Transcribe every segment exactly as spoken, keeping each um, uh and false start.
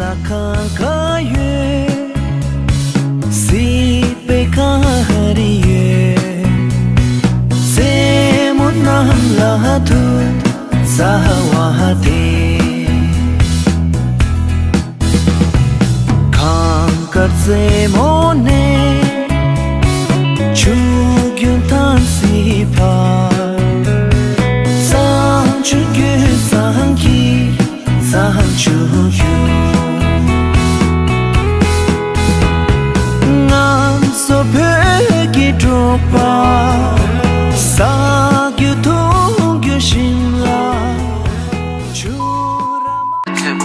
གང་ག་ཡོད། སྲིད་པའི་ག་རེ་ཡོད། རྩེ་མོ་རྣམས་ལ་ཐུག་ཟ་བ་དེ། གངས་དཀར་རྩེ་མོ་ནས་ཆུ་རྒྱུན་ཐང་སི་བར། བསང་ཆུ་རྒྱུན་བསང་གི་བསང་ཆུ་རྒྱུན། ང་ཚོ་བོད་ཀྱི་འབྲོག་པ། ཟ་རྒྱུ་འཐུང་རྒྱུ་ཞིམ་ལ། ཆུ་ར་མ།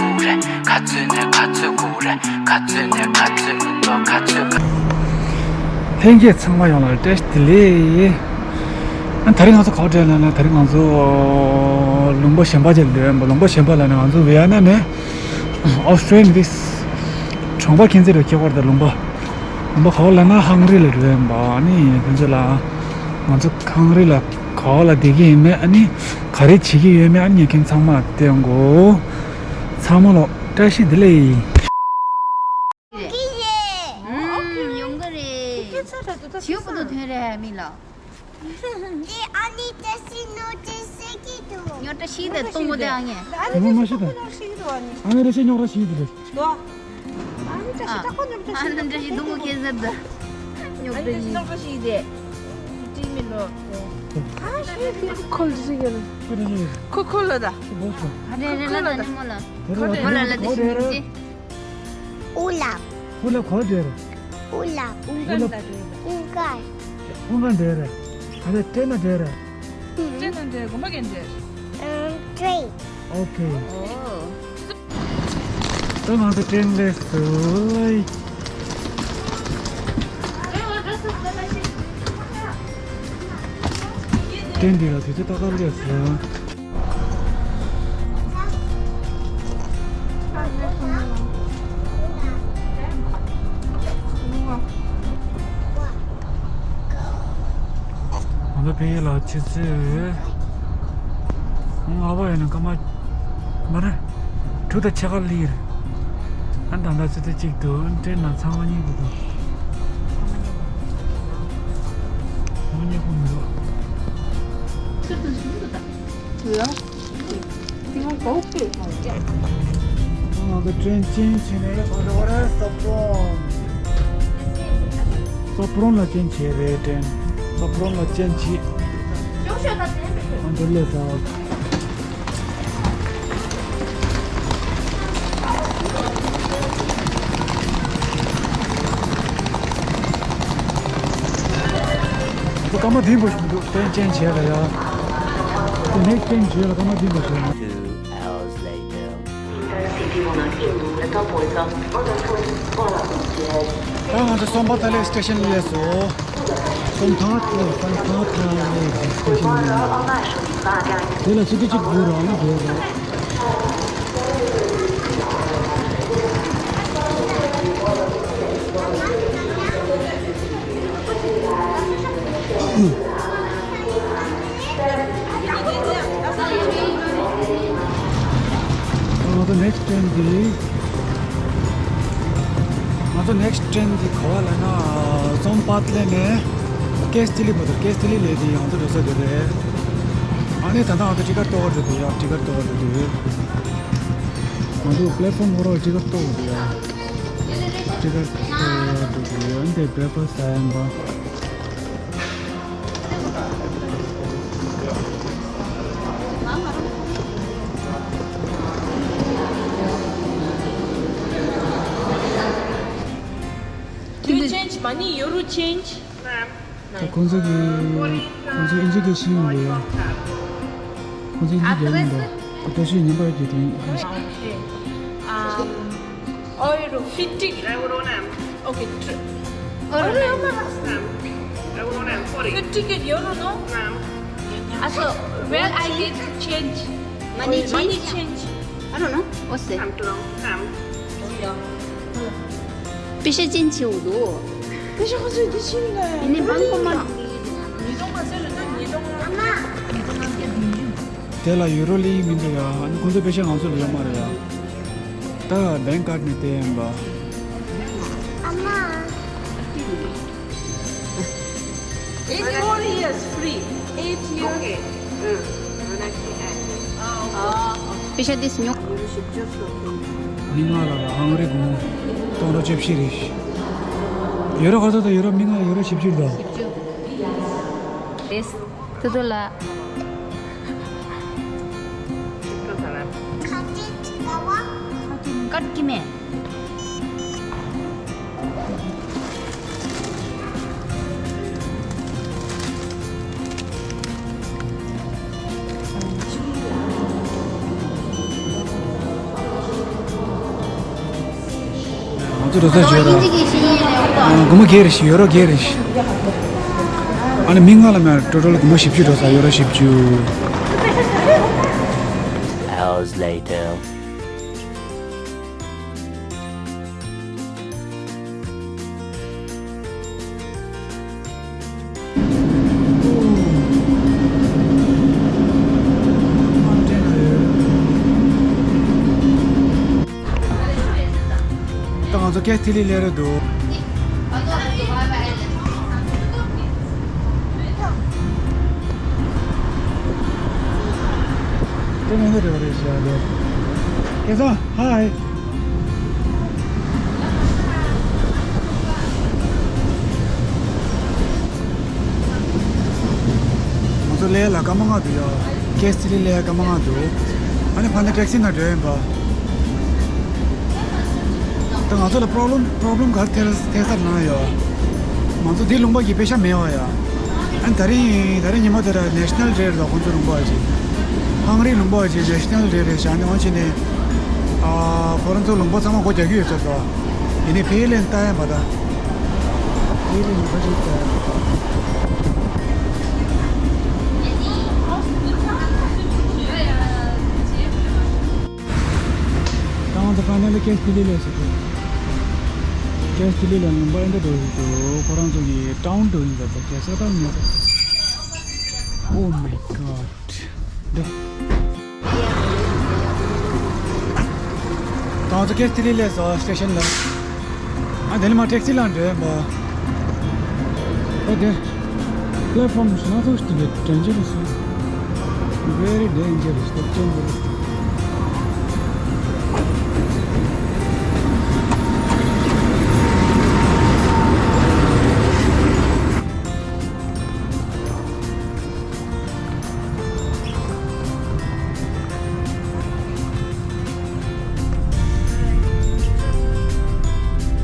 ག་ཚོད་ནས་ག་ཚོད་སྒུག་རེད། ག་ཚོད་ནས་ག་ཚོད་མི་འདུག་ག་ཚོད་ག་ལྷན་རྒྱས་ཚང་མ་ཡོངས་ལ་བཀྲ་ཤིས་བདེ་ལེགས། ཨ། དེ་རིང་ང་ཚོ་ག་པར་འགྲོ་ལབ་ན། དེ་རིང་ང་ཚོ་ལུང་པ་གཞན་པ་ཅིག་ལ་འགྲོ་ཡིན་པ། ལུང་པ་གཞན་པ་ལབ་ན་ང་ཚོ་ཝི་ཡ་ན་ནས་ཨོ་སི་ཊེ་ལི་ཡ་འདི་གྲོང་པ་ཁྱེད་ཚོ་རེད། ཁྱད་པར་དུ་ལུང་པ། ལུང་པ་ག་པར་ལབ་ན་ཧང་རི་ལ་འགྲོ་ཡིན་པ། ཨ་ནི་ཁྱེད་ཚོ་ལ་ང་ཚོ་ཧང་རི་ལ་ག་པར་ལ་བསྡད་ཀྱི་ཡིན་མིན། ཨ་ནི་ག་རེ་བྱེད་ཀྱི་ཡོད་མེད། ཨ་ནི་ངས་ཁྱེད་ཚང་མ་སྟོན་དགོས། ཚང་མ་ལ་བཀྲ་ཤིས་བདེ་ལེགས། ཡོང་གི་རེད། ཨུམ། ཡོང་གི་རེད། ཇིའུ་པུ་ཏོ་ཐོན་རེད་མི་ལ། ཉོ་བཀྲ་ཤིས་དེ་གཏོང་གོ་དེ་ཨ་ངས། ཨ་ནི་རེ་ཞིག་ཉོ་བཀྲ་ཤིས་དེ་རེད། ཨ་ནི་རེ་ཞིག་ཉོ་བཀྲ་ཤིས་དེ་རེད། ལོ། ཨ་ནི་བཀྲ་ཤིས་ཨ། ཨ་ནི་བཀྲ་ཤིས་སྡུག་གོ་ཁེ་ཟེར་དེ། ཉོ་བཀྲ་ཤིས། ཉོ་བཀྲ་ཤིས་དེ། ཏི་མི་ལོ། ཁོལ་ཟེར་གྱི་ལ། ཁོལ་ཁོལ་ལ་ད། ཨ་རེ་རེ་ལ་ད་ནི་མོ་ལ། མོ་ལ་ལ་དེ་ཞིག་ཅི། ཨུ་ལ། ཨུ་ལ་གོ་དེར། ཨུ་ལ། ཨུ་ལ། ཨུ་ཀ། ཨུ་ཀ་འདྲེ་རེད། ཨ་ལེ་ཏྲེ་ན་འདྲེ་རེད། ཏྲེ་ན་འདྲེ་གོམ་པ་གན་འདྲེ། ཨམ་ཏྲེ། ཨོ་ཁེ། ཨོ། ད་ང་ཚོ་ཏྲེན་སླེབས་སོང་། ཏྲེན་འདི་ལ་དུས་ཚོད་ཏག་ཏག་སླེབས་སོང་། ང་ཚོ་ཕ་གི་ལ་ཆུ་ཚོད་ལྔ་པ་ཡིན་ན་སྐར་མ་མ་རེད། དྲུག་དང་ཕྱེད་ཀ་སླེབས་རེད། ཨ་ད་ལྟ་ཆུ་ཚོད་གཅིག་འདུག་ཏྲེན་ནང་ཚང་མ་རྙེད་དགོས་འདུག་ཚང་མ་རྙེད་དགོས་མི་འདུག་ང་ཚོ་ཏྲེན་ཅན་བྱས་ནས་ག་རེ་བ་རེད། སོབ་པྲོན། སོབ་པྲོན་ལ་ཅན་བྱས་རེད། ཏྲེན་སོབ་པྲོན་ལ་ཅན་བྱས། ང་ཚོ་སླེབས་སོང་། སྐར་མ་བདུན་པ་ཞིག་འདུག་ཏྲེན་ཅན་བྱས་ལ་ཡ། ཏྲེན་ཅན་བྱས་ལ་སྐར་མ་བདུན་པ་ཞིག་འདུག Two hours later. City will not in the double up on the twin Kuala Lumpur. ད་ང་ཚོ་སོམ་པ་ཐ་ལེ་སི་ཊེ་ཤན་སླེབས་སོང་། སོམ་པ་ཐ་ལེ་སི་ཊེ་ཤན་སླེབས་སོང་། དེ་ལ་ཆུ་ཚོད་གཅིག་འགོར་རོགས་ཨ་ནི་འགོར་རོགས། ང་ཚོ་ནེག་སི་ཊི་ཊེན་འདི། ང་ཚོ་ནེག་སི་ཊི་ཊེན་འདི་ག་པར་ལབ་ན། སོམ་པ་ཐ་ལེ་ནས་ཀེ་སི་ཐི་ལི་བར་དུ། ཀེ་སི་ཐི་ལི་ལས་དེ་ཡང་ཚོ་འགྲོ་ས་དེ་རེད། ཨ་ནི་ད་ལྟ་ང་ཚོ་ཊི་ཀེ་ཊི་གཏོར་འགྲོ་དུས་ཡ། ཊི་ཀེ་ཊི་གཏོར་འགྲོ་དུས། ང་ཚོ་པི་ལེ་ཊི་ཕོམ་ཧོ་རོ་ཊི་ཀེ་ཊི་གཏོར་འགྲོ་དུས་ཡ། ཊི་ཀེ་ཊི་གཏོར་འགྲོ་དུས་ཡ། འདི་བྷི་རེག་ཕ་སི་ཊི་ཟ་ཡིན་པ། Do you change money, euro change? ད་ཁོང་ཚོ་གི་ཁོང་ཚོ་ཨིན་ཇི་སྐད་ཤེས་ཡོང་གི་ཡོད། ཁོང་ཚོ་ཨིན་ཇི་རྒྱག་གི་མི་འདུག་ད་ལྟ་ཤོད་ཉན་པར་གྱིས་དེ། Okay. Um, euro fifty. Okay. Tr- Euro. Euro. Fifty euro, no? Also, where I need to change? Money change? Money change. I don't know. What's that? པེ་ཤ་ཅན་བྱེད་འོ་དོ། པེ་ཤ་ཁོ་ཚོས་འདི་ཕྱིན་ལ་ཡིན་ནི་བང་ཀོ་མ། ཉིས་སྟོང་ཁ་ཚོད་རེད་དོ། ཉིས་སྟོང་། དེ་ལ་ཡུ་རོ་ལེན་མི་འདུག་ཡ། ཨ་ནི་ཁོ་ཚོ་པེ་ཤ་ང་ཚོ་ལ་ཡོད་མ་རེད་ཡ། ད་བེང་ཀར་ནས་བལྟས་ཡིན་པ། ཨ་མ། It's four years free. Eight years. Okay. ཨུ། ཨ་ནི་ཁྱེད་ཨ་ནི། ཨ། ཨ། པེ་ཤ་དེ་ཉོ། མི་ང་ལ་ཧང་རི་གུང་སྟོང་ཕྲག་བཅུ་བཞི་རེད། ཡོ་རོབ་ག་ཚོད་དང་ཡོ་རོབ་མི་ང་ལ་ཡོ་རོབ་བཞི་བཅུ་རེད་དོ། བཞི་བཅུ་རེད། ཐུ་ཐུ་ལ། ཀར་ཀི་མེ། ང་ཚོ་འགྲོ་ས་ཞོར་ར། ཨ། སྒོར་མོ་བརྒྱད་རེ་ཞིག་ཡོ་རོབ་བརྒྱད་རེ་ཞིག་ཨ་ནི་མི་ལྔ་ལ་མ་ཊོ་ཊལ་སྒོར་མོ་བཞི་བཅུ་འགྲོ་ས་ཡོ་རོབ་བཞི་བཅུ། Hours later. ད་ང་ཚོ་ཀེ་སི་ཐི་ལི་སླེབས་རེད་འདུག་དེ་ནས་འདི་རེད་རེད་ཤག་ལོ། ཀེ་སང་། ཧའི། ང་ཚོ་སླེབས་ལ་སྐར་མ་ལྔ་འདུག་ཡ། ཀེ་སི་ཐི་ལི་སླེབས་ལ་སྐར་མ་ལྔ་འདུག་ཨ་ནི་ཕ་ནི་ཊེག་སི་ནང་འགྲོ་ཡིན་པ། ད་ང་ཚོ་ལ་པྲོབ་ལེམ་པྲོབ་ལེམ་ག་རེ་ཐེབས་ཐེབས་ས་ན་ཡོད། ང་ཚོ་འདི་ལུང་པ་གི་པེ་ཤ་མེད་པ་ཡ། ཨ་ནི་ད་རིང་ད་རིང་ཉི་མ་དེ་ར་ནེ་ཤ་ནལ་ཌེ་རེད་དོ། ཁོང་ཚོ་ལུང་པ་ཅིག་ཧང་རི་ལུང་པ་ཅིག་ནེ་ཤ་ནལ་ཌེ་རེད་ཤག་ཨ་ནི་འོན་ཅི་ནི། ཨ། ཁོ་རང་ཚོ་ལུང་པ་ཚང་མ་སྒོ་རྒྱག་གི་ཡོད་ཚོད་དོ། ཡིན་ནའི་ཕེ་ལེན་ལྟ་ཡ་མ་ད། ཕེ་ལེན་ཡོད་པ་ཅིག་ལྟ་ཡ། ད་ང་ཚོ་ཕ་ནི་ལི་ཀེ་སི་ཐི་ལི་ལ་སླེབས་སོང་། ཀེ་སི་ཐི་ལི་ལ་ལུང་པ་འདི་འགྲོ་གི་འདུག་ཁོ་རང་ཚོ་གི་ཊའུན་འགྲོ་ཡིན་ཟེར་འདུག་གེ་སར་ཊའུན་མེད་ཟེར། Oh my God. འདི། ད་ང་ཚོ་ཀེ་སི་ཐི་ལི་སླེབས་སོང་། སི་ཊེ་ཤན་ལ། ཨ། དེ་ནས་མར་ཊེག་སི་ལ་འགྲོ་ཡིན་པ། ཨོ་དེ། Platform is not supposed to be dangerous. Very dangerous. That's dangerous.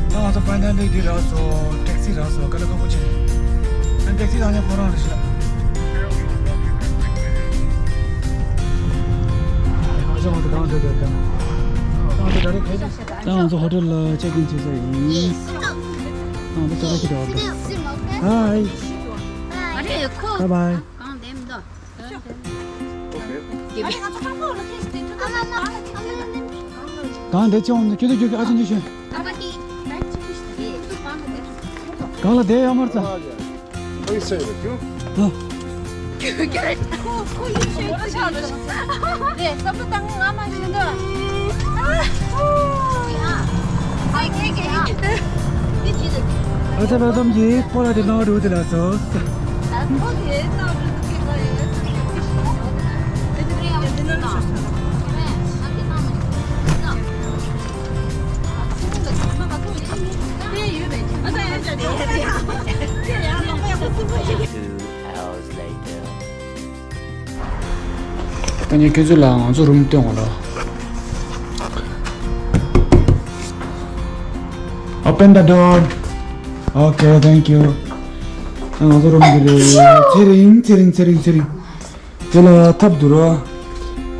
ད་ང་ཚོ་ཕའི་ནལ་ལི་འདི་རག་སོང་། ཊེག་སི་རག་སོང་། དཀའ་ལས་ཁག་པོ་བྱས། ཨ། ཊེག་སི་བཏང་མཁན་ཁོ་རང་རེད་ཤག་ང་ཚོ་ང་ཚོ་གང་འགྲོ་འདོད་དམ། ད་ང་ཚོ་ད་རེས་ག་རེ། ད་ང་ཚོ་ཧོ་ཊེལ་ལ་ཅེག་ཨིན་བྱེད་ས་ཡིན། ད་ང་ཚོ་ད་རེས་ཁྱེད་འགྲོ་བ། ཧའི། ཨ་རེ་ཁོ། Bye bye. གང་འདེམས་དོ། གང་འདེད་ཆེ་འོང་དུ་ཁྱོད་ཚོ་ཁྱོད་ཁྱོད་ཨ་ཅེ་འཇུ་ཤོད། གང་ལ་བསྡད་ཡོད་མར་ཚ། ཨ། ཨ་ཚ་བ་ཙམ་གྱིས་སྤོ་ལགས་དེ་གནང་རུ་དེ་ལ་སོ། Two hours later. ད་ནི་ཁྱོད་ཚོ་ལ་ང་ཚོ་རུམ་སྟོན་འོང་ལོ། Open the door. Okay, thank you. ང་ཚོ་རུམ་འདི་རེད། ཚེ་རིང་ཚེ་རིང་ཚེ་རིང་ཚེ་རིང་། དེ་ལ་ཐབ་འདུག་རོ།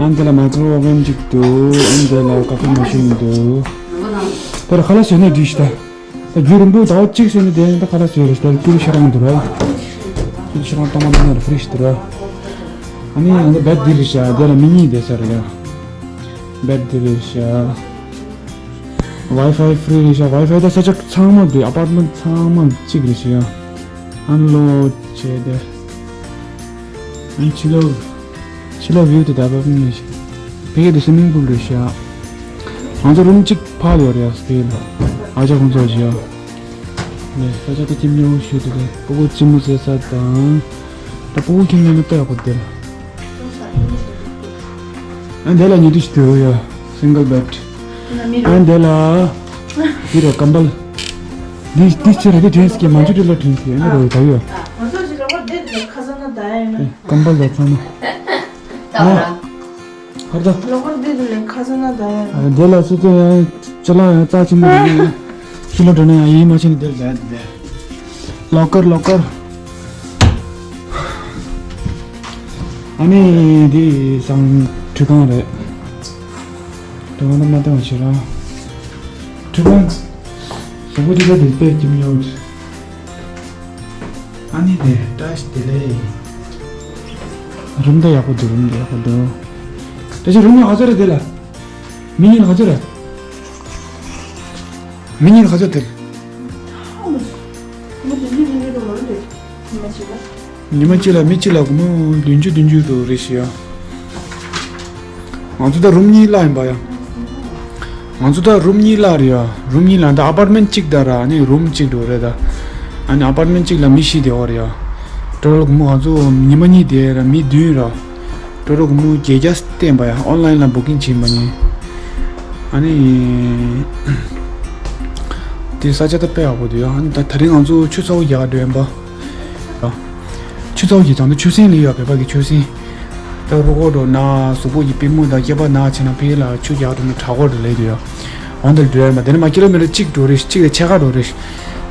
ཨ་ནི་དེ་ལ་མའི་ཀྲོ་ཝེབ་གཅིག་འདུག་ཨ་ནི་དེ་ལ་ཀ་ཕེ་མ་ཤིན་འདུག་དེ་ལ་ཁ་ལག་བཟོས་ནས་བསྡུས་ཤིག་ད། ད་རྒྱུན་རིང་པོ་ཟླ་བ་གཅིག་ཟིན་ནས་དེ་ད་ཁ་ལག་བཟོས་རེད། ད་ཀུ་ཤ་རང་འདུག་རོ། ཀུ་ཤ་རང་གཏོང་མ་ཐུབ་ན་ར་ཕི་རིཇ་འདུག་རོ། ཨ་ནི་ང་ཚོ་བེད་འདི་རེད་ཤག་དེ་ལ་མི་གཉིས་བསྡད་ས་རེད་ཡ། བེད་འདི་རེད་ཤག་ཝའི་ཕའི་ཕི་རི་རེད་ཤག་ཝའི་ཕའི་ད་ས་ཆ་ཚང་མ་འདི་ཨ་པར་ཊི་མེན་ཊི་ཚང་མ་གཅིག་རེད་ཤག་ཡ། ཨན་ལོག་བྱས་ཏེ། ཨན་ཕྱི་ལོགས། ཕྱི་ལོགས་བིའུ་དེ་ད་བབ་ནས་ཤག་ཕ་གི་དེ་སུའི་མིང་པུལ་རེད་ཤག་ང་ཚོ་རུམ་གཅིག་ཕར་ཡོད་རེད་ཡ། སི་པེ་ལ་ཨ་ཅག་ཁོང་ཚོ་བཞི་ཡ། ནས་ས་ཆ་དེ་ཁྱིམ་ཉོ་ཞུས་དེ་རེད། སྤུ་གུ་ལྕི་མོ་བཟས་ས་དང་། ད་སྤུ་གུ་ཁྱིམ་ཉོ་ནི་ལྟ་ཡག་པོ་དེ་ལ། ཨ་འདི་ལ་ཉི་དུ་ཞིག་དུ་ཡོད་ཡ། སིང་གལ་བེད། ཨ་འདི་ལ། འདི་རེད་ཀམ་པལ། འདི་འདི་ཕྱི་ར་འདི་དྲན་སྐྱེ་མ་འཇུ་དྲི་ལ་དྲན་སྐྱེ་ཨ་ནི་རོ་ད་ཡོད། ང་ཚོ་ཞིག་ལ་བར་བསྡད་དེ་ཁ་ས་ན་ད་ཡ་ཡིན་ན། ཀམ་པལ་ལ་ཚང་མ། ད་བར། ཧར་ད། ལོ་ཧོར་འདི་དུ་ལེན་ཁ་ས་ན་ད་ཡ། འདི་ལ་སུ་ཚོད་ཡང་ཅ་ལག་ཡང་རྩ་ཆེན་པོ་རེད། ཁྱི་ལོ་འགྲོ་ན་ཡང་ཡིན་མ་ཆེ་ནི་འདིར་ལས་འདི། ལོ་ཀར་ལོ་ཀར། ཨ་ནི་འདི་སང་ཁྲུས་ཁང་རེད། ཁྲུས་ཁང་ན་མ་བཏང་བ་བྱེད་ར། ཁྲུས་ཁང་། ཞེ་པོ་འདི་ལ་འདི་དཔེ་ཀྱི་མི་ཡོད། ཨ་ནི་དེ་བཀྲ་ཤིས་བདེ་ལེགས། རུམ་དེ་ཡག་པོ་འདུག་རུམ་དེ་ཡག་པོ་འདུག་བཀྲ་ཤིས་རུམ་ཡག་ཧ་ཅང་རེད་དེ་ལ། མི་ཉིན་ལ་ཧ་ཅང་རེད། མི་ཉིན་ལ་ཧ་ཅང་དེ་རེད། ཉི་མ་གཅིག་ལ་མི་གཅིག་ལ་སྒོར་མོ་བདུན་ཅུ་བདུན་ཅུ་འགྲོ་རེད་ཤི་ཡ། ང་ཚོ་ད་རུམ་གཉིས་གླ་ཡིན་པ་ཡ། ང་ཚོ་ད་རུམ་གཉིས་གླ་རེད་ཡ། རུམ་གཉིས་གླ་ད་ཨ་པར་མེན་གཅིག་ད་ར་ནི་རུམ་གཅིག་འགྲོ་རེད་ད། ཨ་ནི་ཨ་པར་མེན་གཅིག་ལ་མི་བཞི་བསྡད་པ་རེད་ཡ། ཊོ་ཊལ་སྒོར་མོ་ང་ཚོ་ཉི་མ་གཉིས་བསྡད་ར་མི་བདུན་ར། ཊོ་ཊལ་སྒོར་མོ་བརྒྱད་བརྒྱ་བསྟན་པ་ཡ། ཨོན་ལ་ཡིན་ལ་བུ་ཀིང་བྱེད་མ་ཉན། ཨ་ནི། དེ་ས་ཆ་ད་དཔེ་ཡག་པོ་འདུག་ཡ། ཨ་ནི་ད་དེ་རིང་ང་ཚོ་ཆུ་ཚ་བོ་རྒྱག་འགྲོ་ཡིན་པ། ཆུ་ཚ་བོ་གི་དང་དུ་ཆུ་སྲིན་ལི་ཡོད་བོད་པ་གི་ཆུ་སྲིན། ད་རུ་ཁོ་འགྲོ་ན་གཟུགས་པོ་གི་པུས་མོ་དང་སྐེད་པ་ན་བྱས་ན་ཕི་ལ་ཆུ་རྒྱག་འགྲོ་ན་དྲག་གོ་འགྲོ་ལེ་འདུག་ཡ། འོན་ཏེ་འགྲོ་ཡིན་པ་དེ་ནི་མ་ཀི་ལོ་མི་ཊར་གཅིག་འགྲོ་རེད། གཅིག་ལས་ཆེ་ཁ་འགྲོ་རེད།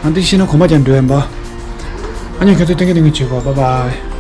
ཨ་འདི་ཤི་ན་གོ་མ་ཀྱང་འགྲོ་ཡིན་པ། ཨ་ནི་ཁྱོད་ཚོ་ཏན་གི་ཏན་གི་བྱེད་གོ། བཱའི་བཱའི།